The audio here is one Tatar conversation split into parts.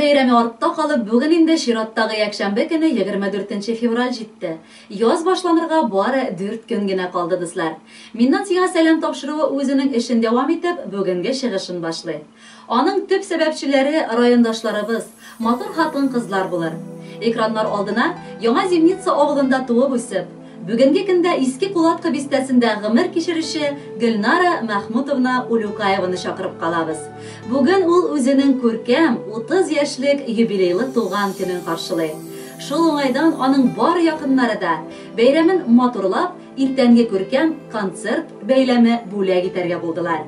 бәйрәме артта калып, бүген инде чираттагы якшәмбе көне 24 февраль җитте. Яз башланырга бары 4 көн генә калды, дуслар. Миннән сиңа сәлам тапшыруы үзенең эшен дәвам итеп, бүгенге чыгышын башлый. Аның төп сәбәпчеләре райондашларыбыз, матур хатын-кызлар булыр. Экраннар алдына Яңа Зимница авылында туып үсеп, бүгенге көндә Иске Кулатка бистәсендә гомер кичерүче Гөлнара Мәхмүтовна Улюкаеваны чакырып калабыз. Бүген ул үзенең күркәм 30 яшьлек юбилейлы туган көнен каршылый. Шул уңайдан аның бар якыннары да бәйрәмен матурлап, иртәнге күркәм концерт бәйләме бүләк итәргә булдылар.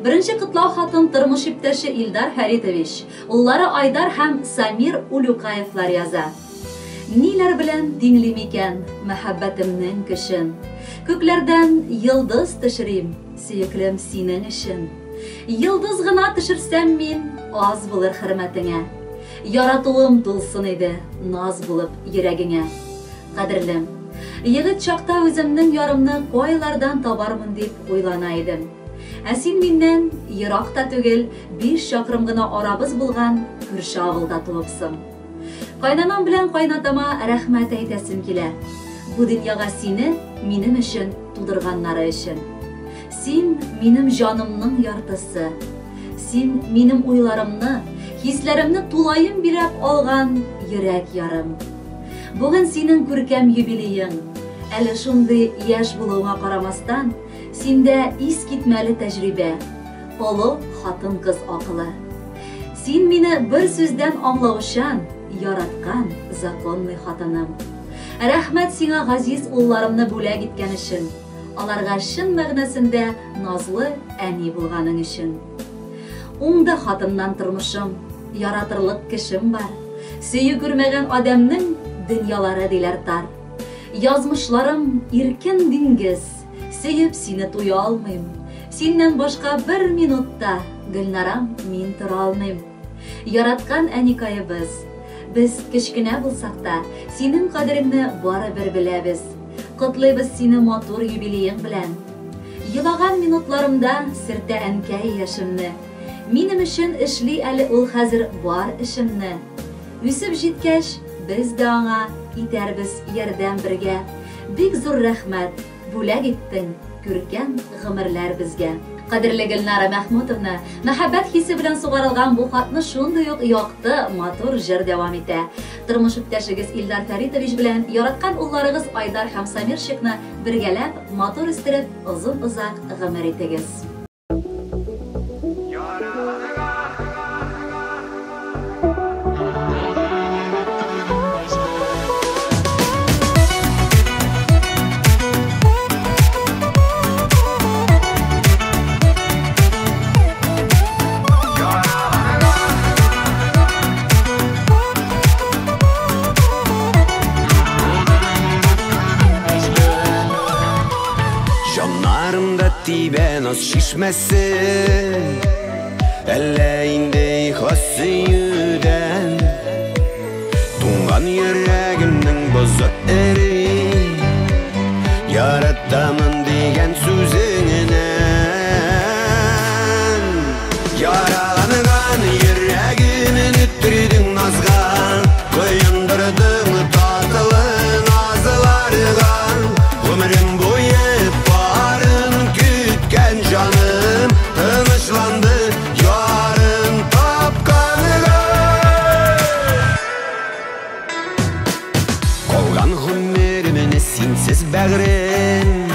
Беренче котлау хатын тормыш иптәше Илдар Фәритович, уллары Айдар һәм Самир Улюкаевлар яза. Ниләр белән тиңлим икән мәхәббәтемнең көчен? Күкләрдән йолдыз төшерим, сөеклем синең өчен. Йолдыз гына төшерсәм мин, аз булыр хөрмәтеңә. Яратуым тулсын иде, наз булып йөрәгеңә. Кадерлем, егет чакта үземнең ярымны кайлардан табармын дип уйлана идем. Ә син миннән ерак та түгел, 5 чакрым гына арабыз булган күрше авылда туыпсың. Кайнанам белән кайнатама рәхмәт әйтәсем килә. Бу дөньяга сине минем өчен тудырганнары өчен. Син минем җанымның яртысы. Син минем уйларымны, хисләремне тулаем биләп алган йөрәк ярым. Бүген синең күркәм юбилеең. Әле шундый яшь булуыңа карамастан, синдә искитмәле тәҗрибә, олы хатын-кыз акылы. Син мине бер сүздән аңлаучан, яраткан законный хатыным. Рәхмәт сиңа газиз улларымны бүләк иткән өчен, аларга чын мәгънәсендә назлы әни булганың өчен. Уңды хатыннан тормышым, яратырлык кешем бар. Сөю күрмәгән адәмнең дөньялары диләр тар. Язмышларым иркен диңгез, сөеп сине туя алмыйм. Синнән башка бер минутта, Гөлнарам, мин тора алмыйм. Яраткан әникаебыз, без кечкенә булсак та, синең кадереңне барыбер беләбез. Котлыйбыз сине матур юбилеең белән. Елаган минутларымда сертә әнкәй яшемне. Минем өчен эшли әле ул хәзер бар эшемне. Үсеп җиткәч, без дә аңа итәрбез ярдәм бергә. Бик зур рәхмәт, бүләк иттең күркәм гомерләр безгә. Кадерле Гөлнара Мәхмүтовна, мәхәббәт хисе белән сугарылган бу хатны шундый ук якты, матур җыр дәвам итә. Тормыш иптәшегез Илдар Фәритович белән яраткан улларыгыз Айдар һәм Самирчикны бергәләп, матур үстереп, озын-озак гомер итегез. Тибә наз чишмәсе, әллә инде ихлас сөюдән туңган йөрәгемнең бозы эри. Яратамын дигән сүзеңнән яраланган йөрәгемне өттердең назга, коендырдың татлы назларга. Гомерем буе барын көткән җаным тынычланды ярын тапканга. Калган гомеремне синсез бәгърем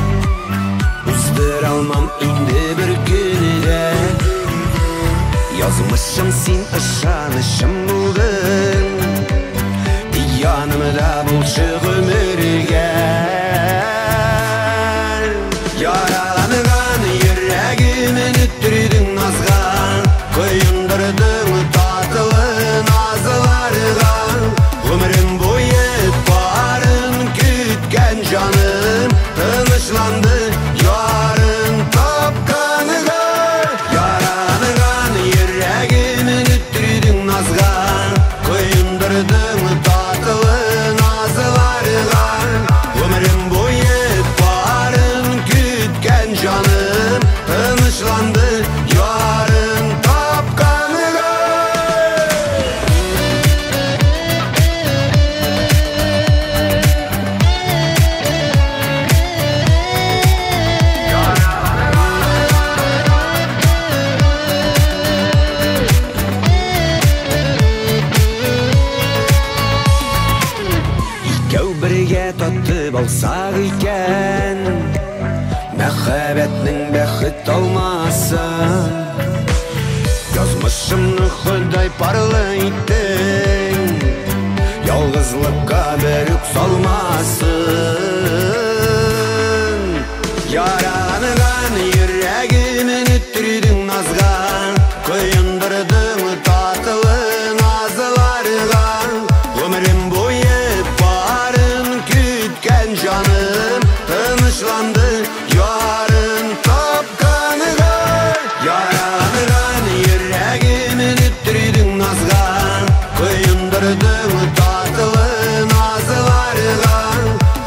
уздыра алмам инде бер көне дә. Язмышым син, ышанычым булдың, тик янымда булчы гомергә. Яраланган йөрәгемне өттердең назга, коендырдың татлы назларга. Гомерем буе барын көткән җаным тынычланды ярын тапканга. Яраланган йөрәгемне өттердең назга, коендырдың татлы назларга. Мәхәббәтнең бәхет алмасын. Язмышымны Ходай парлы иттең, ялгызлыкка бер үк салмасын. Яраланган йөрәгемне төрдең назга, коендырдың татлы назларга. Гомерем буе парын көткән җаным тынычланды ярын тапканга. Яраланган йөрәгемне төрдең назга, коендырдың татлы назларга.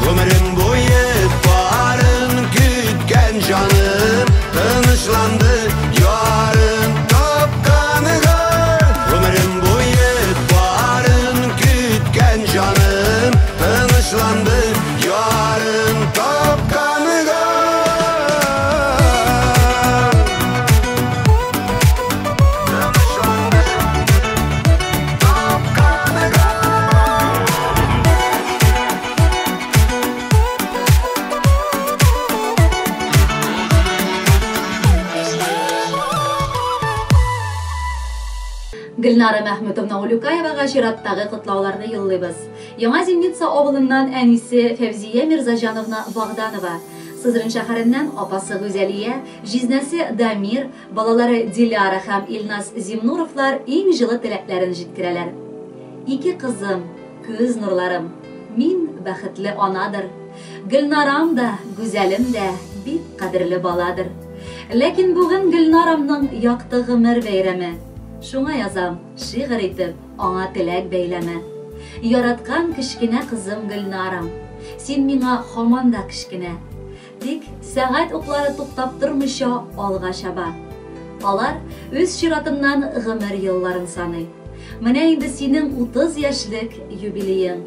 Гомерем буе парын көткән җаным тынычланды ярын тапканга. Гомерем буе парын көткән җаным тынычланды ярын тапканга. Тынычланды тапканга. Гөлнара Мәхмүтовна Улюкаевага чираттагы котлауларны юллыйбыз. Яңа Зимница авылыннан әнисе Фәвзия Мирзаҗановна Богданова, Сызран шәһәреннән апасы Гүзәлия, җизнәсе Дамир, балалары Диляра һәм Илназ Зимнуровлар иң җылы теләкләрен җиткерәләр. Ике кызым, күз нурларым, мин бәхетле анадыр. Гөлнарам да, Гүзәлем дә бик кадерле баладыр. Ләкин бүген Гөлнарамның якты гомер бәйрәме. Шуңа язам, шигырь итеп, аңа теләк бәйләме. Яраткан кечкенә кызым Гөлнарам, син миңа һаман да кечкенә. Тик сәгать уклары туктап тормыйча алга чаба. Алар үз чиратыннан гомер елларын саный. Менә инде синең 30 яшьлек юбилеең.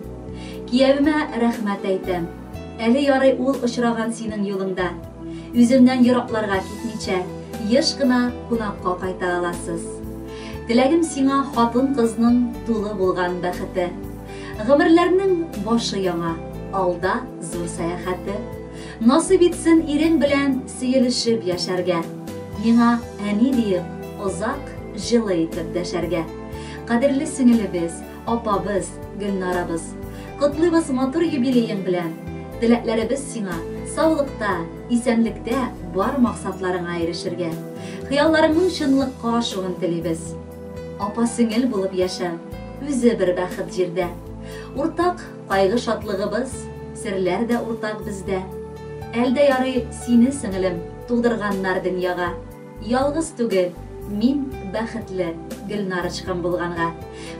Киявемә рәхмәт әйтәм. Әле ярый ул очраган синең юлыңда. Үземнән еракларга китмичә, еш кына кунакка кайта аласыз. Теләгем сиңа хатын-кызның тулы булган бәхете. Гомерләрнең башы яңа, алда зур сәяхәте. Насыйп итсен ирең белән сөелешеп яшәргә. Миңа әни диеп, озак җылы итеп дәшәргә. Кадерле сеңелебез, апабыз, Гөлнарабыз, котлыйбыз матур юбилеең белән. Теләкләребез сиңа саулыкта, исәнлектә бар максатларыңа ирешергә. Хыялларыңның чынлыкка ашуын телибез. Апа сеңел булып яшәү, үзе бер бәхет җирдә. Уртак кайгы шатлыгыбыз, серләр дә уртак бездә. Әлдә ярый сине сеңелем тудырганнар дөньяга. Ялгыз түгел, мин бәхетле Гөлнарочкам булганга.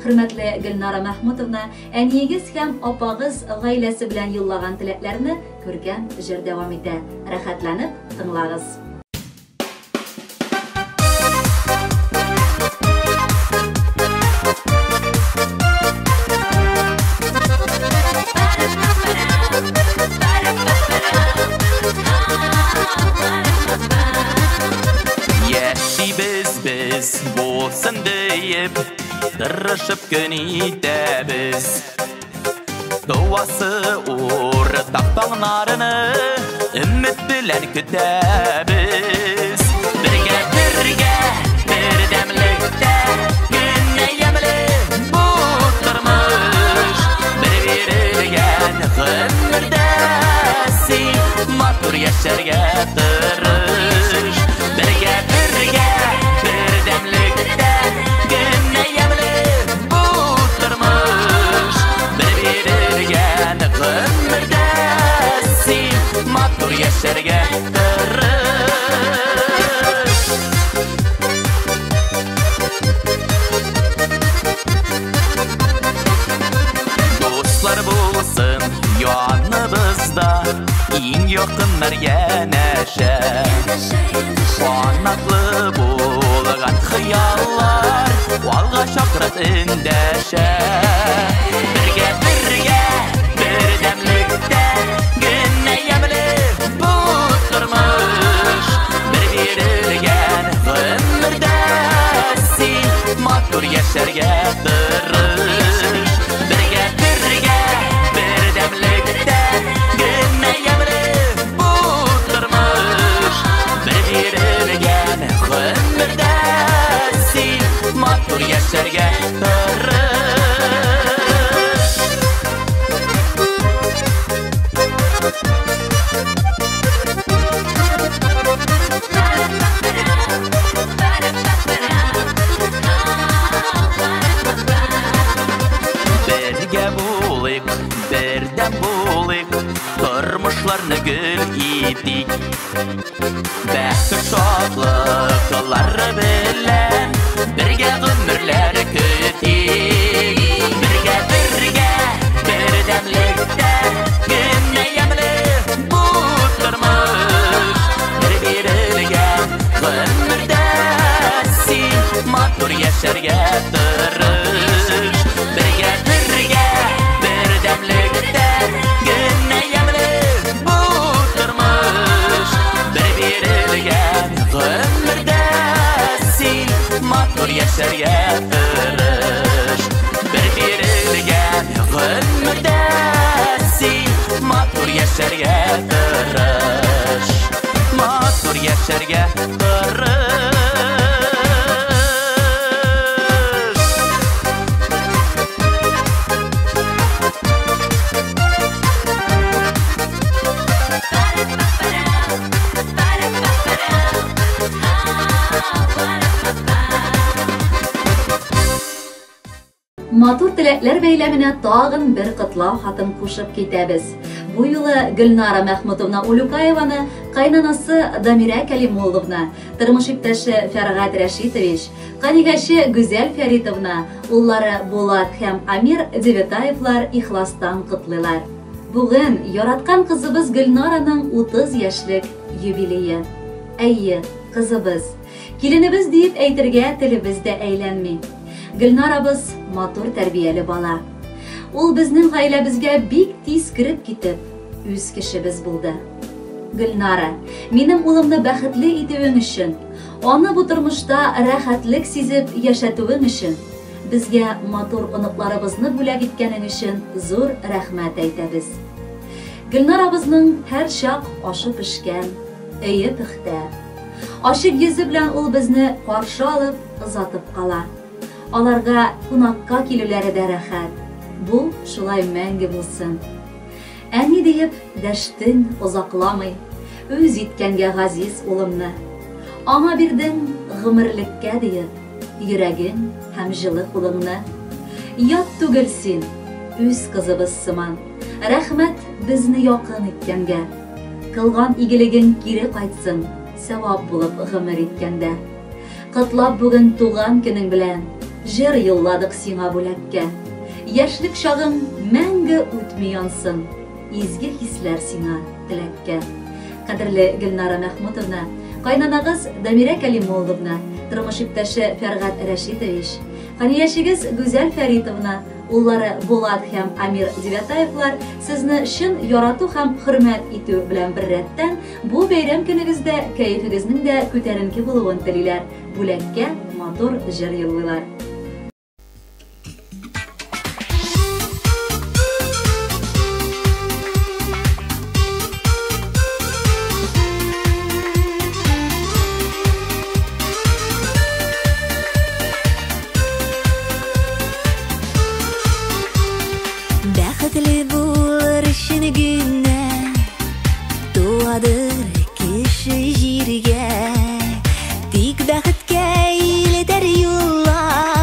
Хөрмәтле Гөлнара Мәхмүтовна, әниегез һәм апагыз гаиләсе белән юллаган теләкләрне күркәм җыр дәвам итә. Рәхәтләнеп тыңлагыз. Яшибез без булсын диеп, тырышып көн итәбез. Дуасы уртак таңнарны өмет белән көтәбез. Бергә бергә бердәмлектә генә ямьле бу тормыш. Бер бирелгән гомердә син матур яшәргә тырыш. Бергә бергә бердәмлектә генә ямьле бу тормыш. Бер бирелгән гомердә син матур яшәргә тырыш. Дуслар булсын яныбызда, иң якыннар янәшә. Канатлы булган хыяллар алга чакырып эндәшә. Бергә бергә бердәмлектә генә ямьле бу тормыш. Бер бирелгән гомердә син матур яшәргә тырыш. Бергә бергә бердәмлектә генә ямьле бу тормыш. Тормышларны гөл итик. Бәхет шатлыклар белән бергә гомерләр көтик. Бергә, бергә, бердәмлектә генә ямьле бу тормыш. Бер бирелгән гомердә син матур яшәргә тырыш. Бергә, бергә, бердәмлектә генә ямьле бу тормыш. Бер бирелгән гомердә син матур яшәргә тырыш. Бер бирелгән гомердә син матур яшәргә тырыш. Матур яшәргә тырыш. Матур теләкләр бәйләменә тагын бер котлау хатын кушып китәбез. Бу юлы Гөлнара Мәхмүтовна Улюкаеваны кайнанасы Дамирә Кәлимулловна, тормыш иптәше Фәргать Рәшитович, канигәче Гүзәл Фәритовна, уллары Булат һәм Амир Девятаевлар ихластан котлыйлар. Бүген яраткан кызыбыз Гөлнараның 30 яшьлек юбилее. Әйе, кызыбыз. Киленебез диеп әйтергә телебез дә әйләнми. Гөлнарабыз матур тәрбияле бала. Ул безнең гаиләбезгә бик тиз кереп китеп, үз кешебез булды. Гөлнара, минем улымны бәхетле итүең өчен, аны бу тормышта рәхәтлек сизеп яшәтүең өчен, безгә матур оныкларыбызны бүләк иткәнең өчен зур рәхмәт әйтәбез. Гөлнарабызның һәр чак ашы пешкән, өе пөхтә. Ачык йөзе белән ул безне каршы алып, озатып кала. Аларга кунакка килүләре дә рәхәт. Бу шулай мәңге булсын. Әни диеп дәштең озакламый, үз иткәнгә газиз улымны. Аңа бирдең гомерлеккә диеп, йөрәгең һәм җылы кулыңны. Ят түгел син, үз кызыбыз сыман. Рәхмәт безне якын иткәнгә. Кылган игелегең кире кайтсын, савап булып гомер иткәндә. Котлап бүген туган көнең белән, җыр юлладык сиңа бүләккә. Яшьлек чагың мәңге үтми янсын, изге хисләр сиңа теләккә. Кадерле Гөлнара Мәхмүтовна, кайнанагыз Дамирә Кәлимулловна, тормыш иптәше Фәргать Рәшитович, канияшегез Гүзәл Фәритовна, уллары Булат һәм Амир Девятаевлар сезне чын ярату һәм хөрмәт итү белән беррәттән бу бәйрәм көнегездә кәефегезнең дә күтәренке булуын телиләр. Бүләккә матур җыр юллыйлар. Бәхетле булыр өчен генә туадыр кеше җиргә. Тик бәхеткә илтәр юллар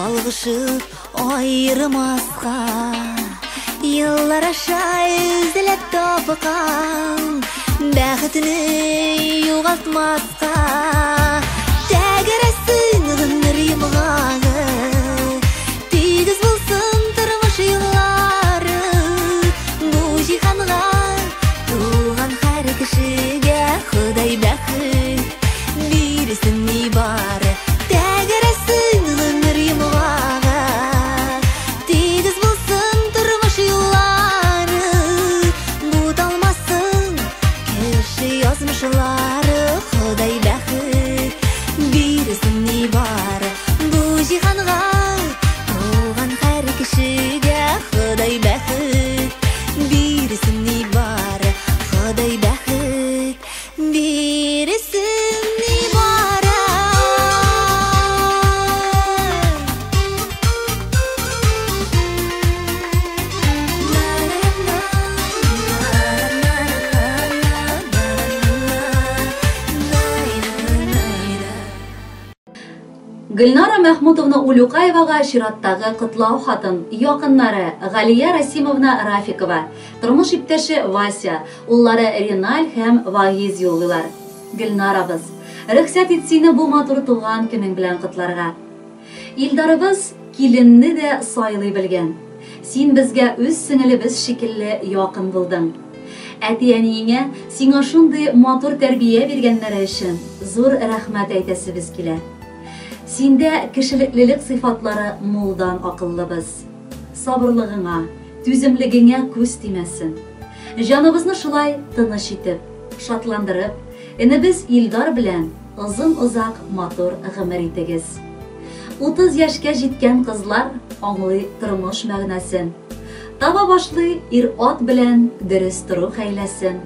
Ялгышып айырмаска, еллар аша эзләп тапкан бәхетне югалтмаска. Тәгәрәсен гомер йомгагы, тигез булсын тормыш юллары. Бу җиһанга туган һәр кешегә Ходай бәхет бирсен нибары. Тәгәрәсен гомер йомгагы, тигез булсын тормыш юллары. Буталмасын кеше язмышлары, Ходай бәхет бирсен нибары. Бу җиһанга туган һәр кешегә Ходай бәхет бирсен нибары. Ходай бәхет бирсен нибары. Гөлнара Мәхмүтовна Улюкаевага чираттагы котлау хатын якыннары Галия Расимовна Рафикова, тормыш иптәше Вася, уллары Реналь һәм Вагиз юллыйлар. Гөлнарабыз, рөхсәт ит сине бу матур туган көнең белән котларга. Илдарыбыз киленне дә сайлый белгән. Син безгә үз сеңелебез шикелле якын булдың. Әти-әниеңә сиңа шундый матур тәрбия биргәннәре өчен зур рәхмәт әйтәсебез килә. Синдә кешелеклелек сыйфатлары мулдан акыллыбыз. Сабырлыгыңа, түземлегеңә күз тимәсен. Җаныбызны шулай тыныч итеп, шатландырып, энебез Илдар белән озын-озак матур гомер итегез. 30 яшькә җиткән кызлар аңлый тормыш мәгънәсен. Таба башлый ир-ат белән дөрес тору хәйләсен.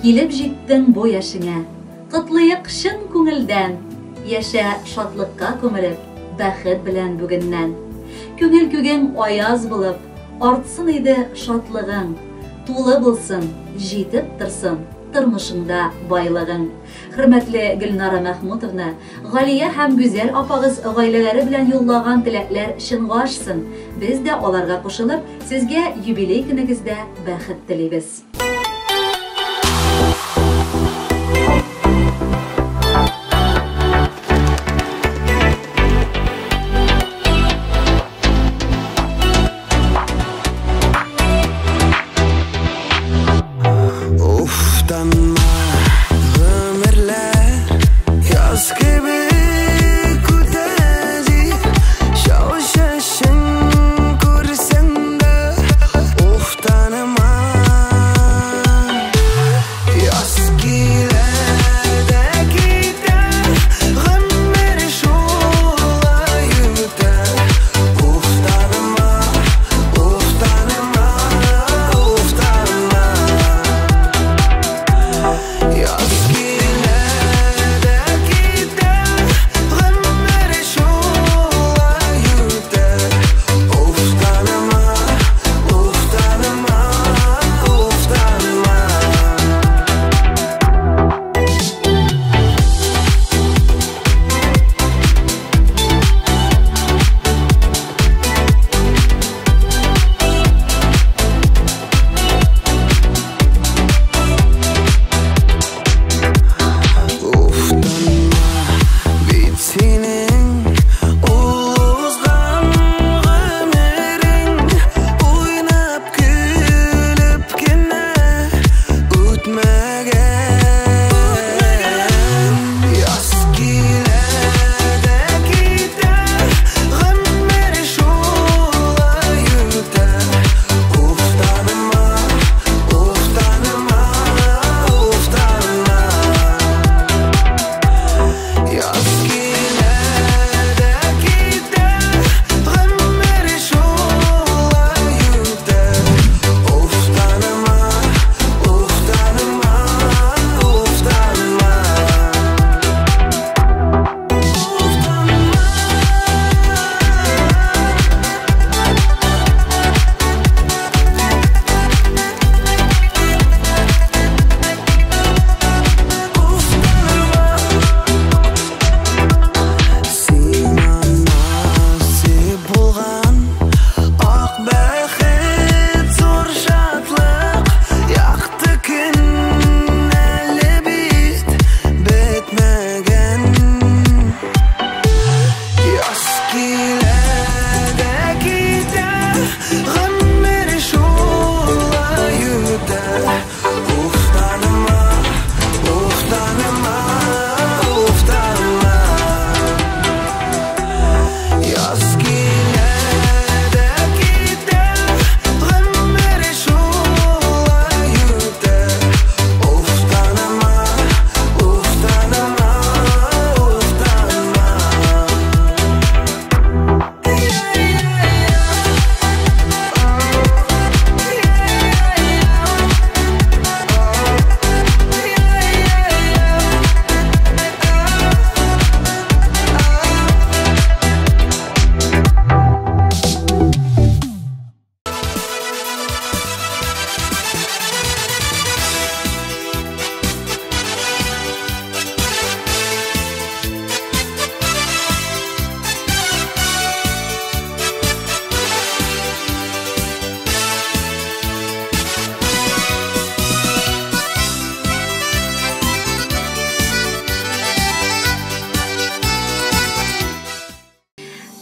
Килеп җиттең бу яшеңә, котлыйк чын күңелдән. Яшә шатлыкка күмелеп, бәхет белән бүгеннән. Күңел күгең аяз булып, артсын иде шатлыгың. Тулы булсын, җитеп торсын тормышыңда байлыгың. Хөрмәтле Гөлнара Мәхмүтовна, Галия һәм Гүзәл апагыз гаиләләре белән юллаган теләкләр чынга ашсын. Без дә аларга кушылып, сезгә юбилей көнегездә бәхет телибез. Уфтанма, гомерләр яз кебек үтә дип, шау чәчен күрсәң дә уфтанма.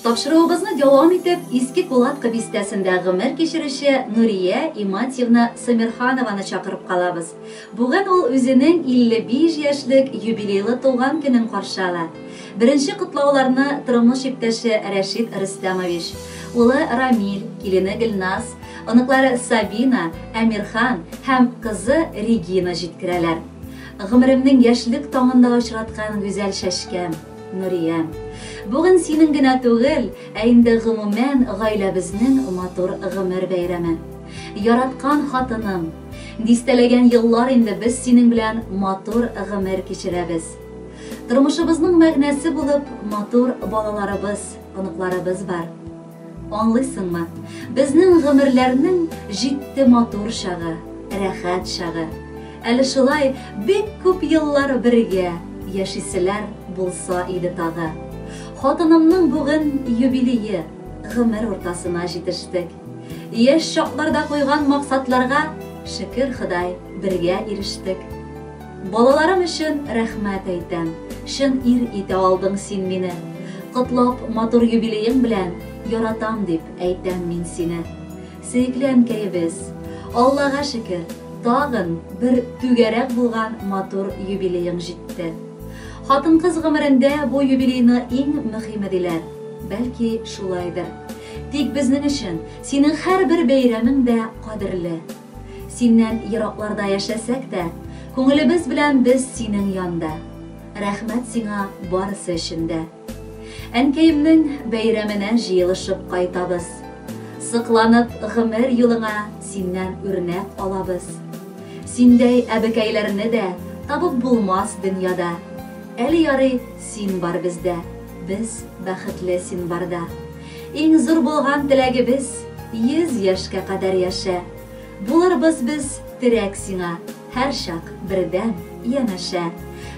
Тапшыруыбызны дәвам итеп, Иске Кулатка бистәсендә гомер кичерүче Нурия Иматьевна Самирханованы чакырып калабыз. Бүген ул үзенең 55 яшьлек юбилейлы туган көнен каршы ала. Беренче котлауларны тормыш иптәше Рәшит Рөстәмович, улы Рамиль, килене Гөлназ, оныклары Сабина, Әмирхан һәм кызы Регина җиткерәләр. Гомеремнең яшьлек таңында очраткан гүзәл чәчкәм, Нуриям. Бүген синең генә түгел, ә инде гомумән гаиләбезнең матур гомер бәйрәме. Яраткан хатыным, дистәләгән еллар инде без синең белән матур гомер кичерәбез. Тормышыбызның мәгънәсе булып матур балаларыбыз, оныкларыбыз бар. Аңлыйсыңмы? Безнең гомерләрнең җитте матур чагы, рәхәт чагы. Әле шулай бик күп еллар бергә яшиселәр булса иде тагы. Хатынымның бүген юбилее, гомер уртасына җитештек. Яшь чакларда куйган максатларга, шөкер Ходай, бергә ирештек. Балаларым өчен рәхмәт әйтәм, чын ир итә алдың син мине. Котлап матур юбилеең белән, яратам дип әйтәм мин сине. Сөекле әнкәебез, Аллага шөкер, тагын бер түгәрәк булган матур юбилеең җитте. Хатын-кыз гомерендә бу юбилейны иң мөһиме диләр. Бәлки шулайдыр. Тик безнең өчен синең һәрбер бәйрәмең дә кадерле. Синнән еракларда яшәсәк тә, күңелебез белән без синең янда. Рәхмәт сиңа барысы өчен дә. Әнкәемнең бәйрәменә җыелышып кайтабыз. Сыкланып гомер юлыңа синнән үрнәк алабыз. Синдәй әбекәйләрне дә табып булмас дөньяда. Әле ярый син бар бездә, без бәхетле син барда. Иң зур булган теләгебез, 100 яшькә кадәр яшә. Булырбыз без терәк сиңа, һәрчак бердәм, янәшә.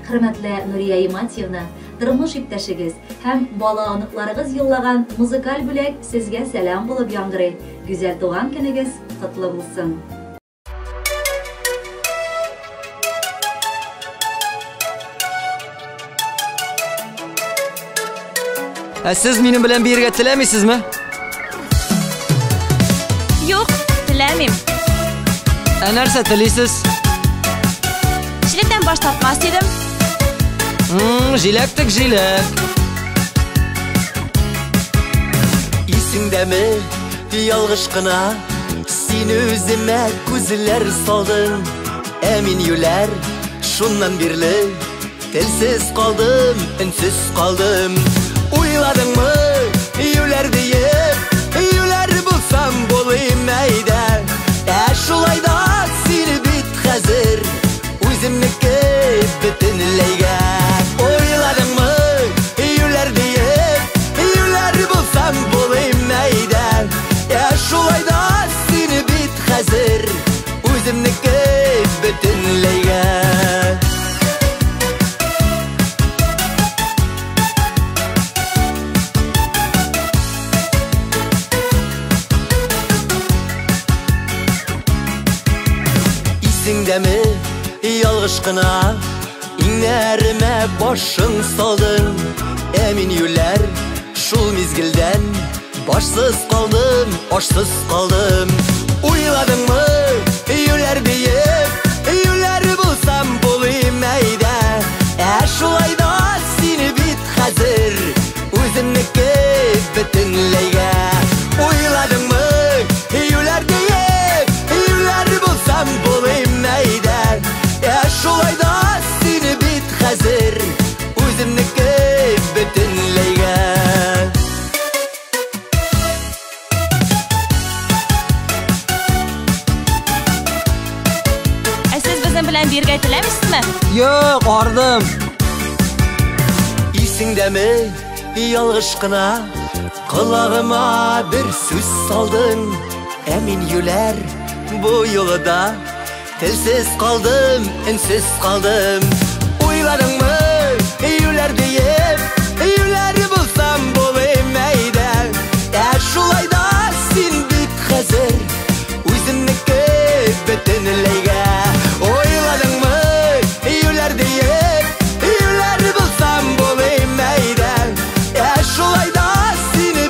Хөрмәтле Нурия Иматьевна, тормыш иптәшегез һәм бала оныкларыгыз юллаган музыкаль бүләк сезгә сәлам булып яңгырый. Гүзәл туган көнегез котлы булсын. Ә сез минем белән биергә теләмисезме? Юк, теләмим. Ә нәрсә телисез? Җиләктән баш тартмас идем. Җиләк тек җиләк. Исеңдәме, ялгыш кына син үземә күзләр салдың. Ә мин юләр, шуннан бирле телсез калдым, өнсез калдым. Уйладыңмы, юләр диеп, юләр булсам булыйм әйдә. Ә шулай да сине бит хәзер үземнеке бөтенләйгә. Уйладыңмы, юләр диеп, юләр булсам булыйм әйдә. Ә шулай да сине бит хәзер үземнеке бөтенләйгә. Исеңдәме, ялгыш кына иңнәремә башың салдың. Ә мин юләр, шул мизгелдән башсыз калдым, ашсыз калдым. Уйладыңмы, юләр диеп, юләр булсам булыйм әйдә. Ә шулай да сине бит хәзер үземнеке бөтенләйгә. Уйладыңмы, юләр диеп, юләр булсам булыйм әйдә. Ә шулай да сине бит хәзер үземнеке бөтенләйгә. Ә сез безнең белән биергә теләмисезме? Юк, ардым. Исеңдәме, ялгыш кына колагыма бер сүз салдың. Ә мин юләр, бу юлы да телсез калдым, өнсез калдым. Уйладыңмы, юләр диеп, юләр булсам булыйм әйдә. Ә шулай да син бит хәзер үземнеке бөтенләйгә. Уйладыңмы, юләр диеп, юләр булсам булыйм әйдә. Ә шулай да сине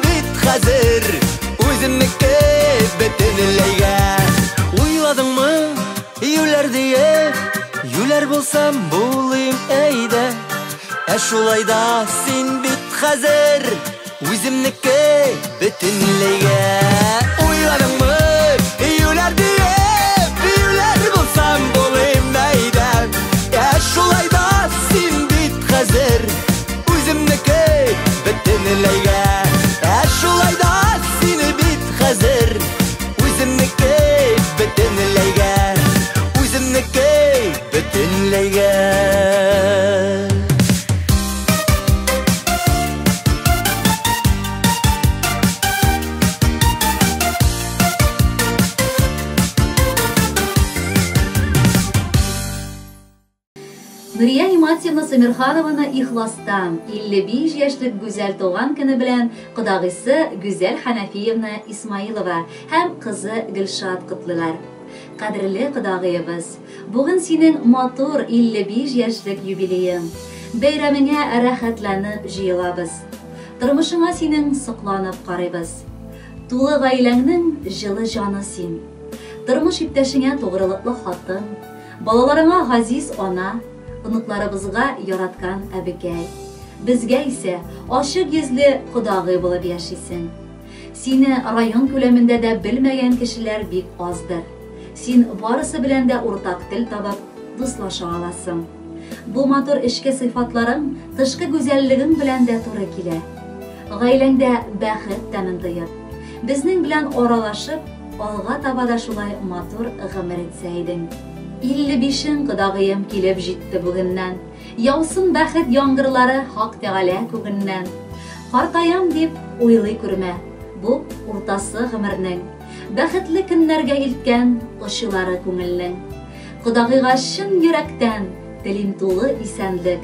хәзер үземнеке бөтенләйгә. Уйладыңмы, юләр диеп, юләр булсам булыйм әйдә. Ә шулай да син бит хәзер үземнеке бөтенләйгә. Уйладыңмы, юләр диеп, юләр булсам булыйм әйдә. Ә шулай да син бит хәзер үземнеке бөтенләйгә. Ә шулай да син бит хәзер үземнеке бөтенләйгә. Үземнеке бөтенләйгә. Нурия Иматьевна Самирханованы ихластан 55 яшьлек гүзәл туган көне белән кодагыйсы Гүзәл Ханафиевна Исмаилова һәм кызы Гөлшат котлыйлар. Кадерле кодагыебыз, бүген синең матур 55 яшьлек юбилеең. Бәйрәмеңә рәхәтләнеп җыелабыз. Тормышыңа синең сокланып карыйбыз. Тулы гаиләңнең җылы җаны син. Тормыш иптәшеңә тугрылыклы хатын, балаларыңа газиз ана, оныкларыбызга яраткан әбекәй. Безгә исә ачык йөзле кодагый булып яшисең. Сине район күләмендә дә белмәгән кешеләр бик аздыр. Син барысы белән дә уртак тел табып, дуслаша аласың. Бу матур эчке сыйфатларың тышкы гүзәллегең белән дә туры килә. Гаиләңдә бәхет тәмен тоеп, безнең белән аралашып, алга таба да шулай матур гомер итсә идең. 55-ең кодагыем килеп җитте бүгеннән. Яусын бәхет яңгырлары Хак Тәгалә күгеннән. Картаям дип уйлый күрмә, бу уртасы гомернең. Бәхетле көннәргә илткән очылары күңелнең. Кодагыйга чын йөрәктән телим тулы исәнлек.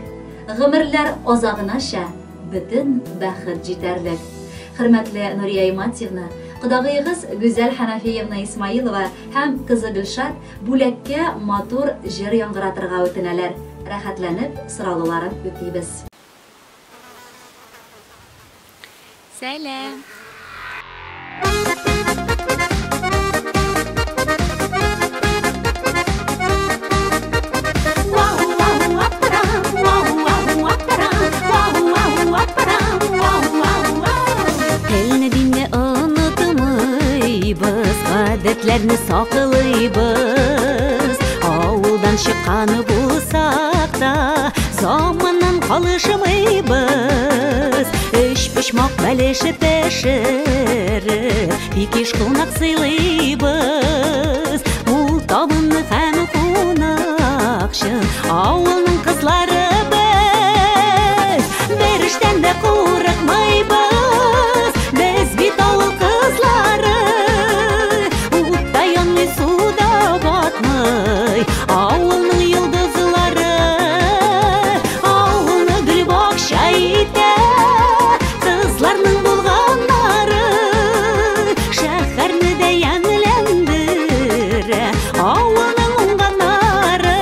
Гомерләр азагынача бөтен бәхет җитәрлек. Хөрмәтле Нурия Иматьевна, кодагыегыз Гүзәл Ханафиевна Исмаилова һәм кызы Гөлшат бүләккә матур җыр яңгыратырга үтенәләр. Рәхәтләнеп сорауларын үтибез. Сәлам. Телне динне онытмыйбыз, гадәтләрне саклыйбыз. Авылдан чыккан булсак та, заманнан калышмыйбыз. Өч почмак бәлеше пешереп, бик еш кунак сыйлыйбыз. Мул табынны һәм кунакчыл авылның кызлары без. Бер эштән дә курыкмыйбыз, без бит авыл кызлары. Утта янмый, суда батмый авылның йолдызлары. Авылны гөл бакча итә кызларның булганнары. Шәһәрне дә ямьләндерә авылның уңганнары.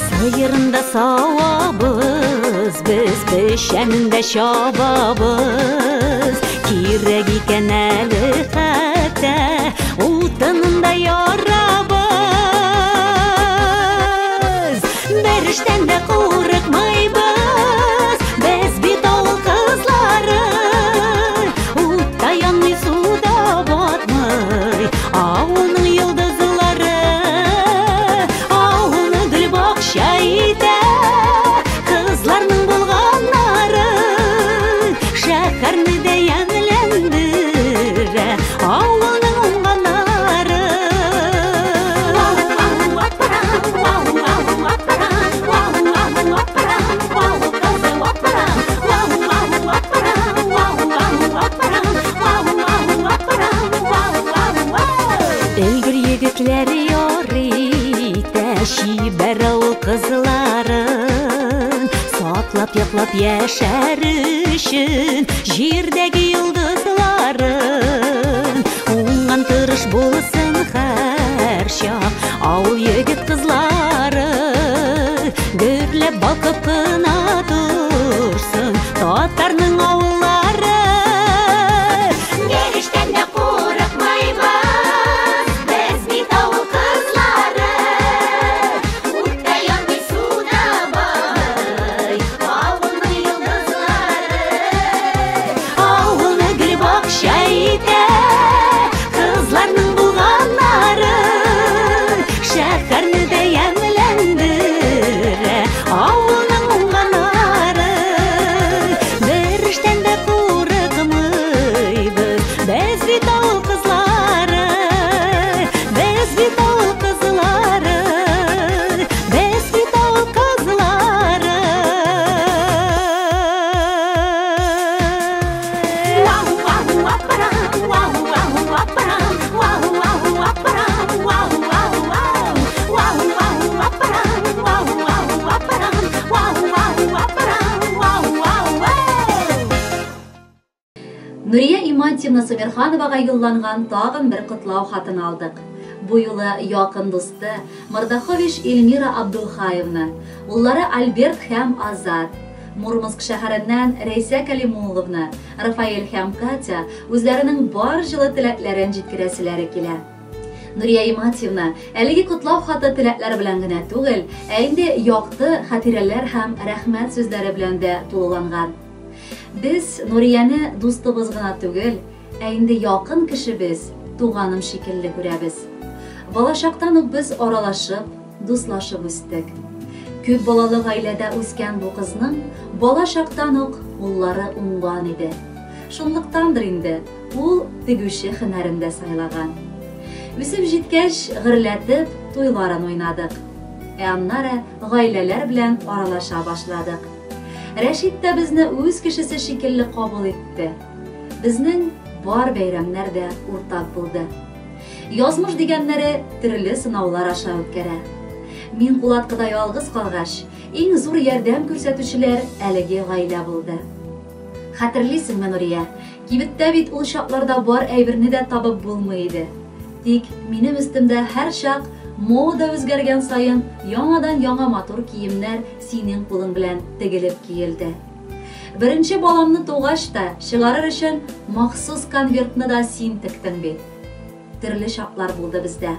Сыерын да савабыз, без печәнен дә чабабыз. Кирәк икән әле хәтта утынын да ярабыз. Бер эштән дә курыкмыйбыз, без бит авыл кызлары. Утта янмый, суда батмый авылның йолдызлары. Авылны гөл бакча итә кызларның булганнары. Шәһәрне дә ямьләндерә авылның уңганнары. Өлгер егетләр ярый итә чибәр авыл кызларын. Саклап, яклап яшәр өчен җирдәге йолдызларын. Уңган тырыш булсын һәрчак авыл егет кызлары. Гөрләп балкып кына торсын татарның авыллары. Берештән дә курыкмайбыз, без бит авыл кызлары. Утта янмый, суда бармый, авылның йолдызлары. Авылны гөл бакча итә кызларның булганнары. Шәһәрне дә ямьләндерә авылның уңганнары. Бер эштән дә курыкмыйбыз, без бит авыл кызлары. Без бит авыл кызлары, без бит авыл кызлары. Нурия Имантьевна Сумерхановага юлланган тагын бер котлау хатын алдык. Бу юлы якын дусты Мордахович Эльмира Абдулхаевна, уллары Альберт һәм Азат, Мурманск шәһәреннән Рәйсә Калимулловна, Рафаэль һәм Катя үзләренең бар җылы теләкләрен җиткерәселәре килә. Нурия Иматьевна, әлеге котлау хаты теләкләр белән генә түгел, ә инде якты хатирәләр һәм рәхмәт сүзләре белән дә тулыланган. Без Нурияне дустыбыз гына түгел, ә инде якын кешебез, туганым шикелле күрәбез. Балачактан ук без аралашып, дуслашып үстек. Күп балалы гаиләдә үскән бу кызның балачактан ук куллары уңган иде. Шунлыктандыр инде ул тегүче һөнәрен дә сайлаган. Үсеп җиткәч, гөрләтеп туйларын уйнадык. Ә аннары гаиләләр белән аралаша башладык. Рәшит тә безне үз кешесе шикелле кабул итте. Безнең бар бәйрәмнәр дә уртак булды. Язмыш дигәннәре төрле сынаулар аша үткәрә. Мин Кулаткыда ялгыз калгач, иң зур ярдәм күрсәтүчеләр әлеге гаилә булды. Хәтерлисеңме, Нурия, кибеттә бит ул чакларда бар әйберне дә табып булмый иде. Тик минем өстемдә һәр чак мода үзгәргән саен яңадан яңа матур киемнәр синең кулың белән тегелеп киелде. Беренче баламны тугач та чыгарыр өчен махсус конвертны да син тектең бит. Төрле чаклар булды бездә.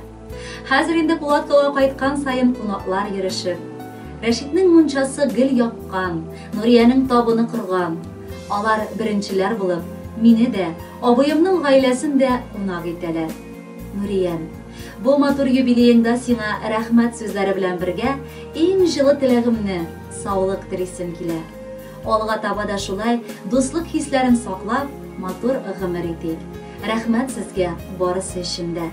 Хәзер инде Кулаткыга кайткан саен кунаклар йөрешеп. Рәшитнең мунчасы гел яккан, Нуриянең табыны корган. Алар беренчеләр булып, мине дә, абыемның гаиләсен дә кунак итәләр. Нуриям, бу матур юбилееңда сиңа рәхмәт сүзләре белән бергә иң җылы теләгемне, саулык телисем килә. Алга таба да шулай дуслык хисләрен саклап, матур гомер итик. Рәхмәт сезгә барысы өчен дә.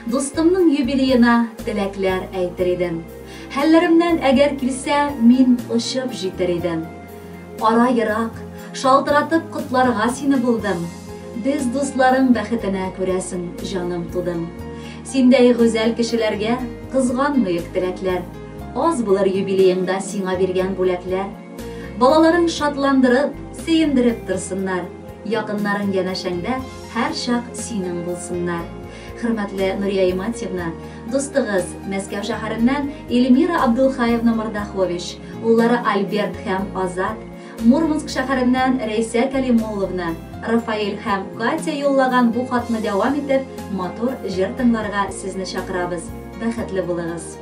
Дустымның юбилеена теләкләр әйтер идем. Хәлләремнән әгәр килсә, мин очып җитер идем. Ара ерак, шалтыратып котларга сине булдым. Без дусларың бәхетенә күрәсең, җаным тудым. Синдәй гүзәл кешеләргә кызганмыйк теләкләр. Аз булыр юбилееңда сиңа биргән бүләкләр. Балаларың шатландырып, сөендереп торсыннар. Якыннарың янәшәңдә һәр чак синең булсыннар. Хөрмәтле Нурия Иматьевна, дустыгыз Мәскәү шәһәреннән Эльмира Абдулхаевна Мордахович, уллары Альберт һәм Азат, Мурманск шәһәреннән Рәйсә Калимулловна, Рафаэль һәм Катя юллаган бу хатны дәвам итеп, матур җыр тыңларга сезне чакырабыз. Бәхетле булыгыз.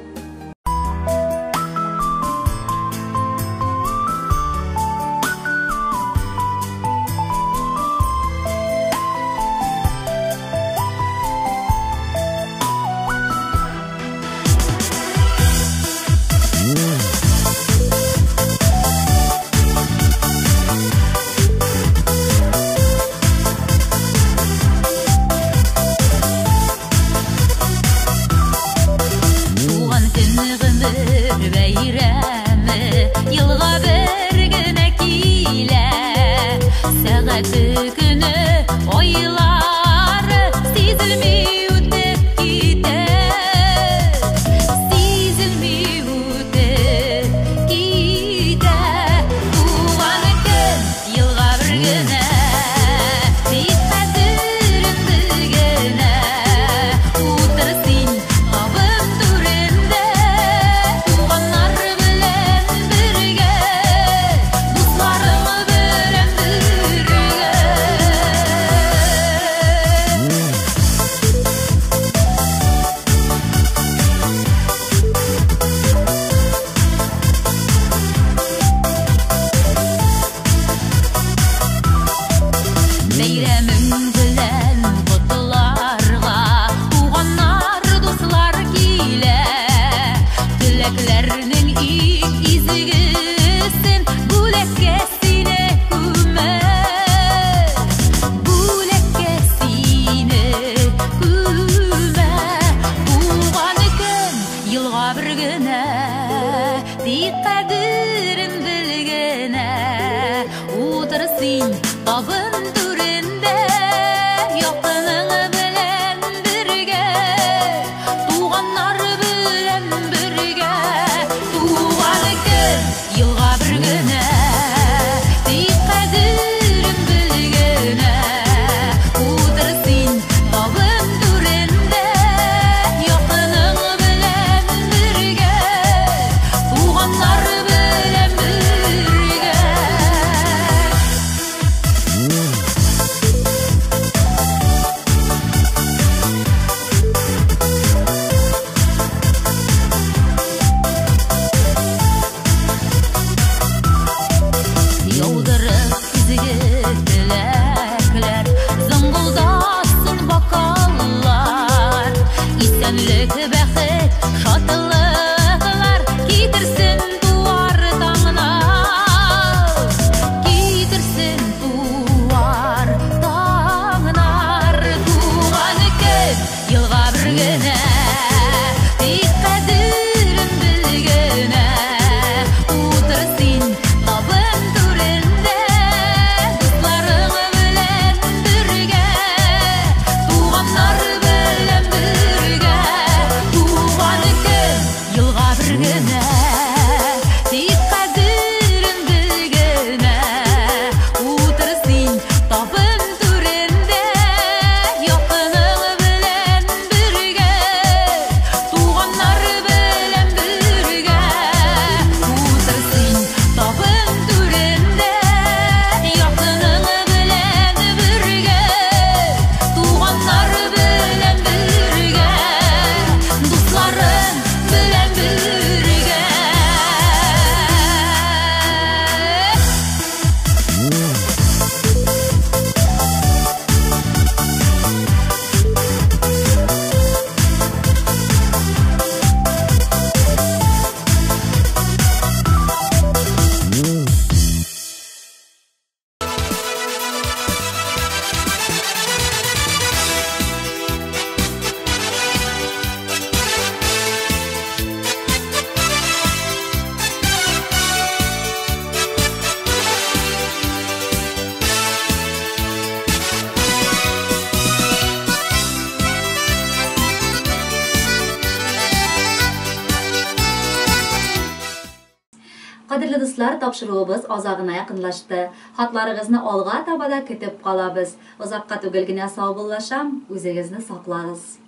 Туган көн гомер бәйрәме елга бер генә килә. Сәгате, көне, айлары сизелми үтеп китә. Сизелми үтеп китә. Туган көн елга бер генә. Тик хәтерем бер генә. Утыр син табын түрендә, туганнар белән син табын түрендә, якының белән бергә, туганнар белән бергә. Туган көн елга бер генә, тик кадерен бел генә. Утыр син табын түрендә, якының белән бергә, туганнар белән бергә. Яудырып изге теләкләр, зыңгылдасын бокаллар. Исәнлек, бәхет, шатлыклар китерсен туар таңнар. Китерсен туар таңнар. Туган көн елга бер генә, тик кадерен бел генә. Утыр син табын түрендә, дусларың белән бергә, туганнар белән бергә. Туган көн елга бер генә, тик кадерен бел генә. Утыр син табын түрендә, якының белән бергә, туганнар белән бергә. Утыр син табын түрендә, якының белән бергә, туганнар белән бергә, дусларың белән бергә. Кадерле дуслар, тапшыруыбыз азагына якынлашты. Хатларыгызны алга таба да көтеп калабыз. Озакка түгел генә саубуллашам, үзегезне саклагыз.